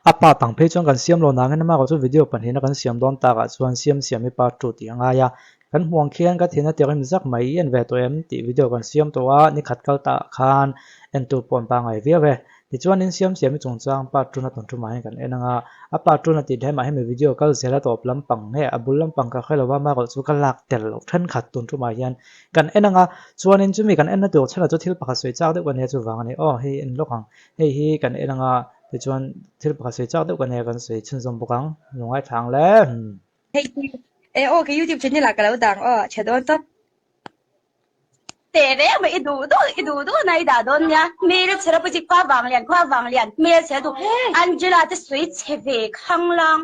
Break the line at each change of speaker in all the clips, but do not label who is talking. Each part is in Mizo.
A part ang phei chuan kan siam lo nangin amah chu video pahnihna kan siam dawn takah chuan siam siam i part 2 tih a ngai a. Kan hmuh ang khian ka thin a tirhim zak mai i en ve tawh em tih video kan siam tawh a, nikhat kal tah khan entu pawh an pangngai viau e. Tichuan in siam siam i chungchang part 2 na tawn thumah hian kan en ang a, a part 2 na tih hlemah hemi video kal zel a tawp lampang nge a bul lampang ka hre lo va, amaherawhchu chu ka lak tel loh thenkhat tun thumah hian kan en ang a, chuanin chumi kan enna tur chhanah chu thil pakhat sawi chak deuh ka nia chuvang a ni aw hei en lawk ang hei hi kan en ang a tichuan thil pakhat sawi chak deuh ka nia kan sawi chhunzawm bawk ang lungngai thlang le.
Hei hi e aw ka youtube channel ah ka lo dang aw chhe dawn tawp.
Teh reng mai i duh duh i duh duh na i dah dawn nia hmel chhe ropui chi khua vang lian khua vang lian hmel chhe duh Angela te sawi chhe ve khanglang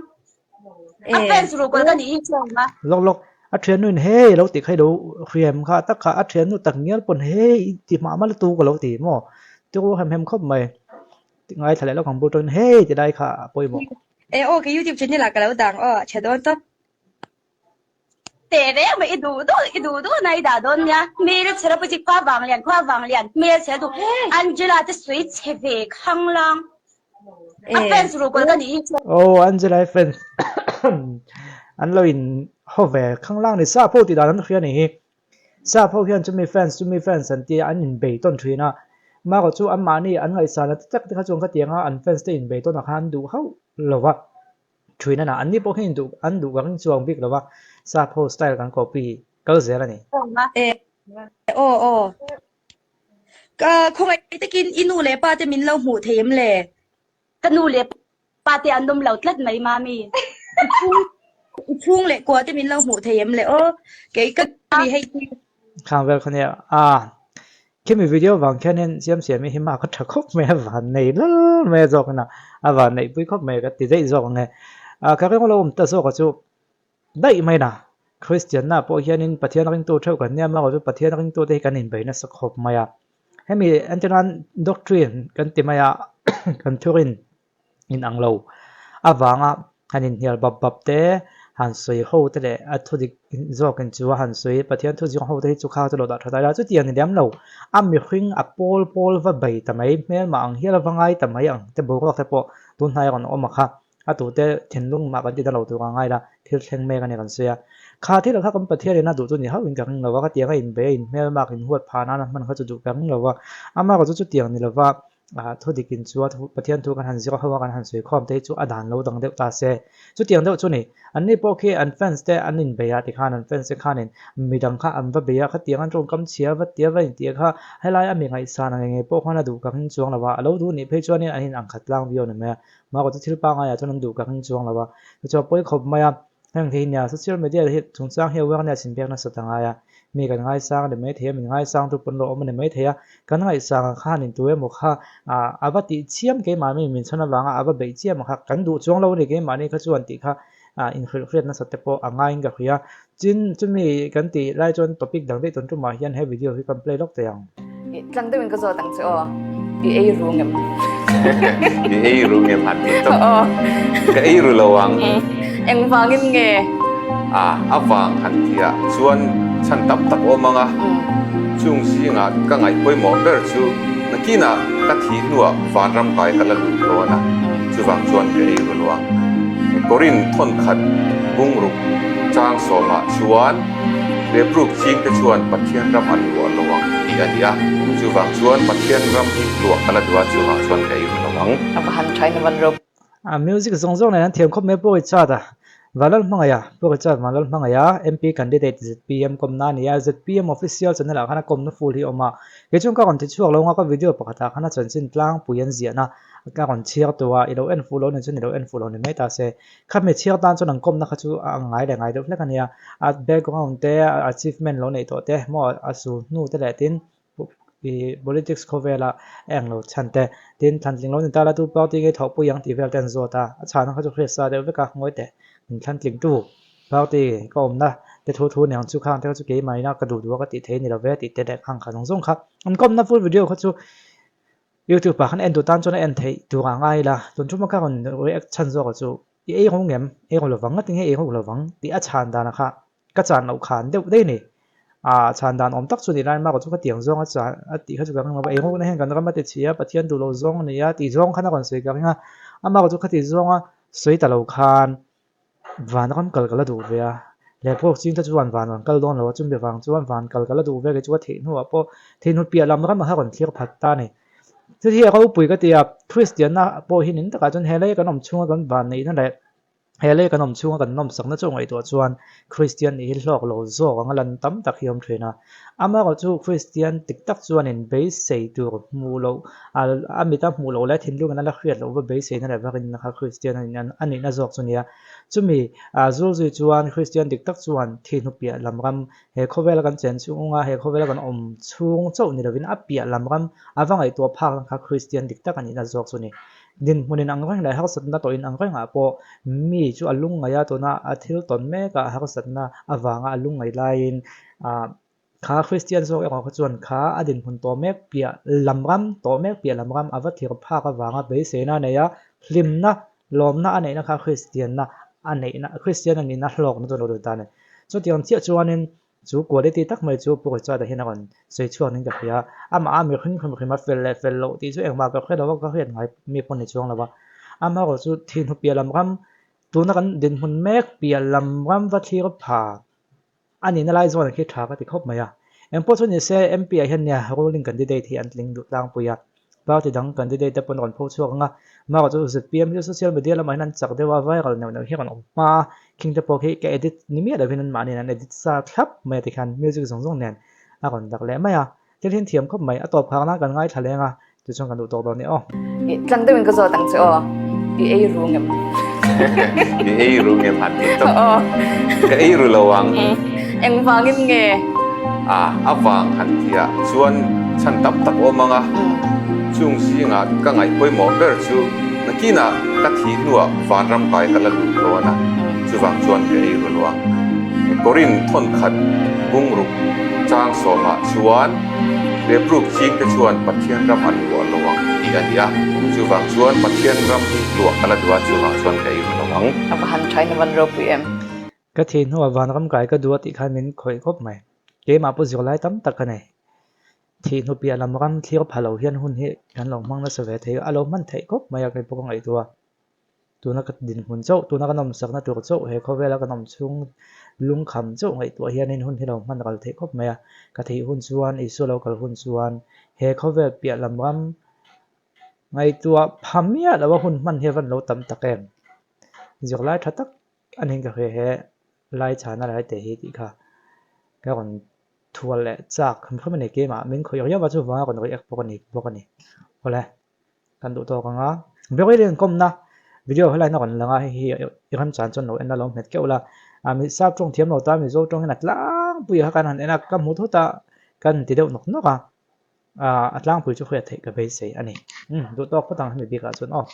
a fans ruhkawl ka nih hi chuang a.
Lawk lawk a thiannu in hei lo tih kha i lo hriam kha tak kha a thiannu tak ngial pawn hei i ti hmah hmah lutuk ka lo ti maw chu hem hem khawp mai ngaithla leh lawk ang bul tawhin hei ti lai kha a pawimawh.
E aw ka youtube channel ah ka lo dang aw chhe dawn tawp.
Teh reng mai i duh duh i duh duh na i dah dawn nia hmel chhe ropui chi khua vang lian khua vang lian hmel chhe duh Angela te sawi chhe ve khanglang a fans ruhkawl ka nih hi chuan.
Aw Angela i fans an lo in haw ve khanglang ni sap ho tih dan an hria nih hi sap ho hian chumi fans chumi fans an tia an in bei tawn thin a marawh chu anmahni an ngaihsan a ti tak te kha chuan khatianga an fans te in bei tawn ah khan an duh hauh lo va. Thuina nah anni pawh hian duh an duh ka ring chuang bik lova sap ho style kan copy kal zel a ni.
E aw aw ka khawngaih takin i nu leh pa te min lo hmuh thei em le?
Ka nu leh pa te an awm lo tlat mai mami.
I chhung i chhung leh kua te min lo hmuh thei em le aw kei ka ni hei hi.
Khang vel kha nia a Khimi video vang khianin siam siam hi hma ka tha khawp mai a van nei lal mai a zawk ina a van neih pui khawp mai ka ti daih zawk ang e. Ah ka ring lo awm ta zawk a chu daih mai na Christian na pawh hianin Pathian ringtu theuh kan nia amaherawhchu Pathian ringtu te hi kan inbei nasa khawp mai a. Hemi entirnan doctrine kan ti mai a kan thurin in ang lo avanga han inhnial bap bap te, han sawi ho te leh a thu dik zawkin chu a han sawi Pathian thu zing ho te hi chu kha chu lo dah tha ta ila chutiang ni lem lo a mihring a pawl pawl va bei ta mai hmelmah ang hial va ngai ta mai ang te boruak te pawh tun hnai a rawn awm a kha a tute thinlung mah kan ti ta lo tur ang ngai la thil thleng mek a ni kan sawi a kha thil kha kan Pathian in a duh chu ni hauhin ka ring lo a khatiang a inbei a inhmelmak inhuat phah nan a hman kha chu duh ka ring lo a amaherawhchu chu chutiang ni lova Ah, thu dik in chu a thu, Pathian thu kan han zir ho a, kan han sawi khawm te hi chu a dan lo dang deuh ta se. Chutiang deuh chu ni, anni pawh khi an fans te an inbei a tikhan an fans te khanin midang kha an va bei a, khatiang an tawngkam chhia va tia va intia kha helai a mi ngaihsan ang enge pawh khan a duh ka ring chuang lo a, a lo duh nih phei chuanin an in ang khat tlang viau ni mai a, mahrawh chu thil pangngai ah chuan an duh ka ring chuang lo a, tichuan pawi khawp mai a. Heng hi nia social media hi chungchang hi awareness in pek nasat a ngai a, mi kan ngaisang a ni maithei a, min ngaisang tu pawn lo awm a ni maithei a, kan ngaihsang ang khan in tu emaw kha ah a va tih chiam keimahni min chhan avanga a va beih chiam ang kha kan duh chuang lo a ni keimahni kha chuan tih kha ah inhrilhhriat nasat te pawh a ngaiin ka hria. Tin chumi kan tih lai chuan topic dang daih tawn tumah hian he video hi kan play lawk thei ang.
Tlang deuhin ka zawt ang che aw. I ei ru ngem?
I ei ru ngem han tih tawp. Ka ei ru lo ang.
Eng vangin nge?
A, a vang han tih ah chuan chhan tam tak awm ang a. Chung zingah ka ngaih pawimawh ber chu nakinah ka thih hnuah vanram kai ka la lut dawn a, chuvang chuan ka ei ru lo ang. Korin thawnkhat bungruk chang sawmah chuan Lepruk chingte chuan Pathian ram an luah lo ang tih a ni a, chuvang chuan Pathian ram hi luah ka la duh a, chuvang chuan ka ei ru lo ang.
A va han thain a van ro.
A music zawng zawng nen an thiam khawp mai Pu Richard a, Vanlal Hmangaih a, Pu Richard Vanlal Hmangaih a, MP candidate zpm kawmna a ni a, zpm official channel ah khan a kawmna full hi a awm a, kei chuan ka rawn ti chhuak lo anga ka video pakhat ah khan a chanchin tlangpui an ziahna ka rawn chhiar tawh a, i lo en fuh lo nen chuan i lo en fuh lo ni mai ta se. Kha hmeichhia tan chuan an kawmna kha chu a ang ngai leh ngai deuh hlek a nia. A background te, a achievement lo neih tawh te, maw a sul hnu te leh tin ih politics khawvela a eng lo chhan te, tin thlantling lo ni ta la tu party nge thawhpui ang tih vel te an zawt a, a chhana kha chu hriat sa deuh vek a, ngawi teh min thlantling tu party ka awmna te thu thu niang chu khang te kha chu keimahina ka duh duh a ka tih thei a ni lo ve tih te leh khang kha zawng zawng kha an kawmna full video kha chu YouTube ah khan en duh tan chuan a en theih tur ah ngai ila, tun thuma kha rawn react chhan zawk ah chu i ei ro ngem, ei ro lovang nga tinge ei ro lovang tih a chhan dan ah kha ka chan loh khan deuh daih a ni. Ah chhan dan awm tak chu ni lai mak chu khatiang zawng a chan a tih kha chu ka ring lo va, ei ro na hian kan ram a ti chhi a, Pathian duh loh zawng a ni a tih zawng khan a rawn sawi ka ring a. Amah chu khati zawnga sawi ta lo khan Vanram kal ka la duh ve a, lehpawk ching te chuan van rawn kal dawn lo a, chumi vang chuan van kal ka la duh ve kei chu ka theih hnuah pawh theih hnu piah lam ramah kha rawn thlir phat ta a ni. Chu hi a ropui ka ti a, Kristianna pawh hi ning takah chuan he lei kan awm chhunga kan van neihna leh he lei kan awm chhunga kan nawmsakna chu ngaihtuah chuan Kristian nih hi hlawk lo zawk anga lan tam tak hi a awm thin a. Amaherawhchu Kristian dik tak chuanin beisei tur hmuh loh a mita hmuh loh leh thinlungin a la hriat loh va beiseina leh varinna kha Kristian a nihna zawk chu nia. Chumi zulzui chuan Kristian dik tak chuan thi hnu piah lam ram he khawvela kan chen chhunga he khawvela kan awm chhung chauh ni lovin a piah lam ram a va ngaihtuah phak ang kha Kristian dik tak a nihna zawk chu ni. Dinhmunin ang reng leh harsatna tawhin ang rengah pawh mi chu a lungngaih a, tuna a thil tawn mekah harsatna avanga a lungngaih laiin Kha Kristian zawk erawh kha chuan kha a dinhmun tawh mek piah lam ram, tawh mek piah lam ram a va thir phak avanga beiseina a nei a, hlimna, lawmna a neihna kha Kristianna a neihna, Kristian a nihna hlawkna chu a lo lut ta a ni. Chutiang chiah chuanin chu quality tak mai chu Pu Richard-a hian a rawn sawi chhuak niin ka hria a, amah a mihring hrim hrim a fel leh fel loh tih chu engmah ka hre lo a, ka hriat ngai mi pawh ni chuang lo a. Amaherawh chu thihnu piah lam ram, tuna kan dinhmun mek piah lam ram va thlir pha A nihna lai zawn khi tha ka ti khawp mai a. Engpawh chu nise MP ah hian nia ruling candidate hi an tling duh tlangpui a. Party dang candidate te pawn rawn pho chhuak ang a. Mara chu zpm hi chu social media lamah hian an chak deuh a, viral neuh neuh hi rawn awm hma a. Khing te pawh khi ka edit ni miah lovin an mahniin an edit sa thlap mai a tikhian music zawng zawng nen a rawn dak leh mai a. Thil hi thiam khawp mai, a tawp khak nan kan ngaithla leng a, tichuan kan duh tawk dawn ni aw.
I tlang deuhin ka zawt ang che aw, i ei ru ngem?
I ei ru ngem han ti tawp. Ka ei ru lo ang.
Engvangin nge?
A, a vang han ti a, chuan chhan tam tak awm ang a, chung zingah ka ngaih pawimawh ber chu nakinah ka thih hnuah vanram kai ka la lut dawn a, chuvang chuan ka ei ru lo ang. Korin thawnkhat bungruk Chang sawmah chuan Lepruk chingte chuan Pathian ram an luah lo ang tih a ni a, chuvang chuan Pathian ram hi luah ka la duh a, chuvang chuan ka ei ru lo ang.
A va han thain a van ropui em?
Ka thih hnuah vanram kai ka duh a tih khan min khawih khawp mai. Keimah pawh zirlai tam tak ka nei. Thih hnu piah lam ram thlir pha lo hian hun hi kan lo hmang nasa ve thei a, a lo hman theih khawp mai a kei pawh ka ngaihtuah a. Tuna ka dinhmun chauh, tuna kan awmsakna tur chauh, he khawvela kan awm chhung lungkham chauh ngaihtuah hianin hun hi lo hman ral theih khawp mai a. Ka theih hun chuan, Isua lo kal hun chuan he khawvel piah lam ram ngaihtuah pha miah loa hun hman hi a van lo tam tak em? Zirlai tha tak a niin ka hria he lai chhana lai te hi tih kha ka rawn thual leh chak hrim hrim a ni. Keimah min khawih riau a chuvanga rawn react bawk a ni bawk a ni. Awle. Kan duh tawk ang a. Very lian kawmna video helai hian a rawn lang a, hei hi i remchan chuan lo en a lo hmet keuh la. A mi sap tawng thiam lo ta Mizo tawng hian a tlangpui kha kan han en a, ka hmu thut a, kan ti deuh nawk nawk a, a tlangpui chu hriat theih ka beisei a ni. Umm duh tawk phawt ang hemi bikah chuan aw.